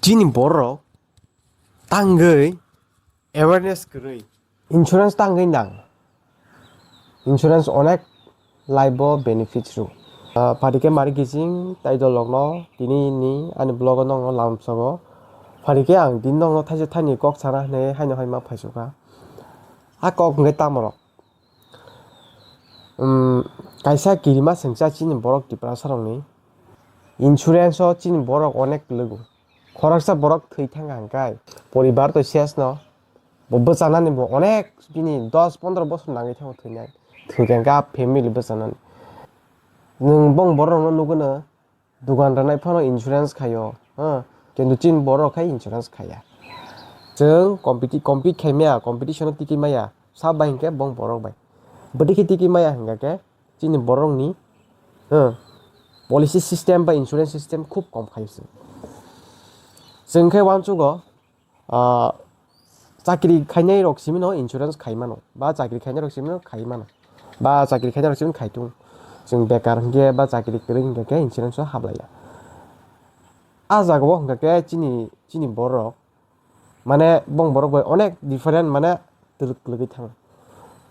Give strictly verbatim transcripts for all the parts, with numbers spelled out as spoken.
Chini borok tangwi awareness kwrwi. Insurance tangwi nang. Insurance onek life o benefits rw. Ah, phaikhe mari gising tai dolokno tini ni ani vlog o nokno lamsogo. Phaikhe ang tini nokno thaisa thaini kok sana hinwi haino hai ma phaisukha. A kok hwnkhe tamorok. Um, kaisa kirima sengcha chini borok Tiprasa rokni insurance o chini borok onek kwlwgo. Khoroksa borok thwi thangkha hwnkhe poribar to ses no, bo bwchanani bo onek bini dos pondro bosor nangwi thango thwinai. Thwikha hwnkhe a family bwchanani. Nwng bong borok rokno nugwino, dugan rwnai phano insurance khaio, ha, kintu chini borok khai insurance khaiya. Chwng competi-, compete khaimaya, competition o tiki maya, sab bai hinkhe bong borok bai. Bwdikhe tiki maya hinkhe chini borokni, ha, policy system ba insurance system khub kom khaio chwng. Chwng khe uansugo, ah, chakri khainai rok simi no insurance khai mano, ba chakri khainai rok simi no khai mano, ba chakri khainai rok simi khai tung. Chwng bekar hinkhe ba chakri kwrwi hinkhe khe insurance o hablaiya. A jaga o hinkhe khe chini, chini borok, mane bong borok bai onek different, mane twlwk twlwgwi thango.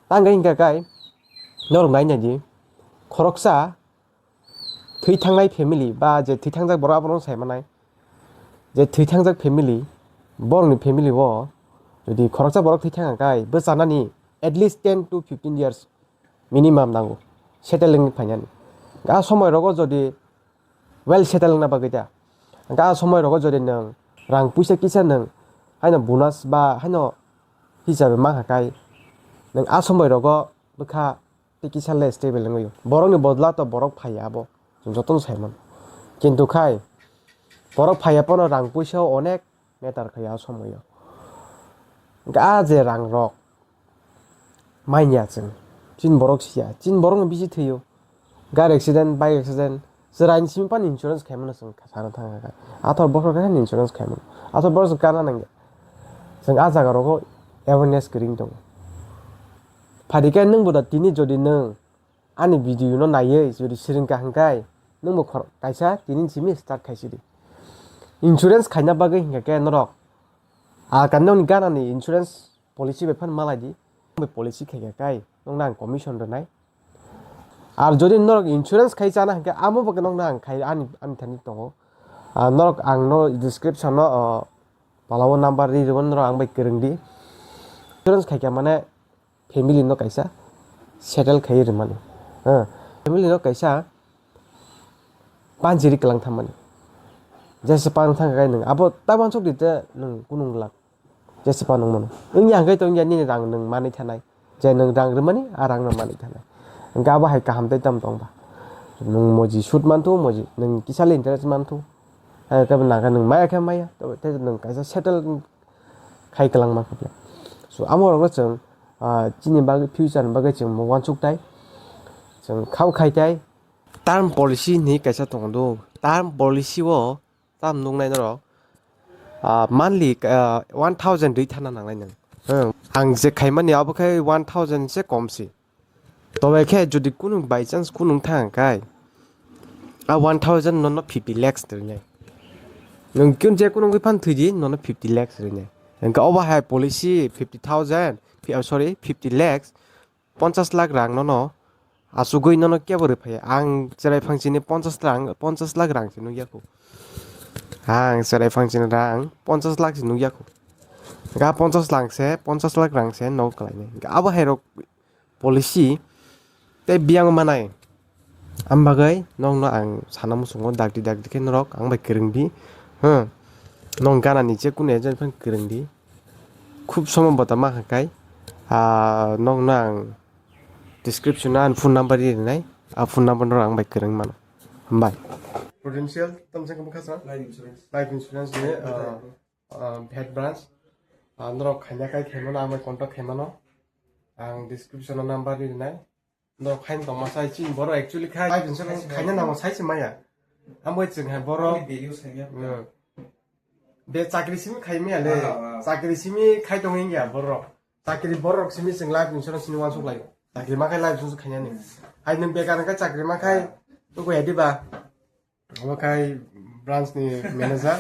Tangwi hinkhe kai norok nai nai di, khoroksa thwi thangnai family ba je thwi thangjak borok abono sai manai. Je thwi thangjak family, borokni family o jodi khoroksa borok thwi thangkha kai bwchanani at least ten to fifteen years minimum nango settling phainani. A somoi rogo jodi well settle wngna bagwi da, a somoi rogo jodi nwng rang puisa kisa nwng haino bonus ba haino hisabe mankha kai, nwng a somoi rogo bwkha tei kisa le stable wngwi. Borokni bodla to borok phaiya abo, chwng jotono sai mano. Kintu khai borok phaiya phano rang puisa o onek matter khai a somoyo. Hwnkhe a je rang rok manya chwng, chini borok siya, chini borokno bisi thwio. Gari accident, bike accident, chwraini simi phano insurance khaimano chwng. Sana thangkha kha. Athor bokhorok khe insurance khaimano. Athor bokhorok chwng kana nangya. Chwng a jaga rogo awareness kwrwi tongo. Phaikhe nwng bo da tini jodi nwng ani video no naiwi jodi swrwngkha hwnkhe nwng bo khor-, kaisa tini simi start khaisidi. Insurance khaina bagwi hinkhe khe norok a kanoni ganani insurance policy bai phano malaidi. Nwng bai policy khaikha kai nwng nang commission rwnai. Ar jodi norok insurance khai chana hwnkhe amo bo nokno ang khai ani, ani thani tongo. Ah, norok ang no description o, oh, palao number ri rwmani norok ang bai kwrwng di. Insurance khaikha mane family no kaisa settle khai rwmani. Ah, family no kaisa panjiri kwlang thammani. Jesa pang thang kai nwng abo ta mansuk di te nwng kunung glak. Jesa pa nung mano. Wngya hwnkhe to wngya nini rang nwng manwi thanai. Je nwng rang rwmani, a rang no manwi thanai. Hwnkhe abo hai kaham tei tamo tong ba. Nwng moji sut manthu, moji nwng kisa le interest manthu. Hai khe nang khe nwng maya khe maya. Tei nwng kaisa settle khai kwlang ma khe. So amo rok no chwng, ah, chini bagwi future ni bagwi chwng uansuk tai. Chwng khao khai tai. Term policy hinwi kaisa tongo do. Term policy o tam nuknai norok, ah, monthly, ah, one thousand rwi thana nangnai nwng. Hmm. Ang je khaimani abo khe one thousand se kom si. Tobe khe jodi kunu by chance kunu thang kai, a one thousand nono fifty lakhs rinai. Nwng kun je kunu khe phan thwidi nono fifty lakhs rinai. Hwnkhe obo hai policy fifty thousand, fi-, oh, sorry, fifty lakhs, ponchas lakh rang nono asugwi nono kebo rwphai. Ang cherai phang chini ponchas rang, ponchas lakh rang se nukya kho. Ang cherai phang chini rang ponchas lakh se nukya kho. Ga ponchas lakh se, ponchas lakh rang se nok kalainai. Ga abo hai rok policy tei biyang manai. Am bagwi nokno ang sana muchungo dakti dakti khe norok ang bai kwrwng di. Hmm. Nong gana ni je kunu agent phano kwrwng di. Khub somo bota ma hwnkhe, ah, nokno ang description o ani phone number ri rinai, a phone number no ang bai kwrwng mano. Hambai. Prudential, tamo se kamo khasa? Life insurance. Life insurance ni, ah, ah, head branch. Ah, norok khaina kai khaimano, ang bai contact khaimano. Ang description o number ri rinai. Norok khaina tongma sai, chini borok actually khai life insurance khaina nango sai se maya. Ang bai chwng hai borok. Value sai ya. Hmm. Be chakri simi khai maya le. Ah, ah. Chakri simi khai tong ya borok. Chakri borok simi chwng life insurance ni uansuk lai. Chakri ma khai life insurance khaina ni. Hai nwng bekar wngkha chakri ma khai. Toko ya diba? Omo khai branch ni manager.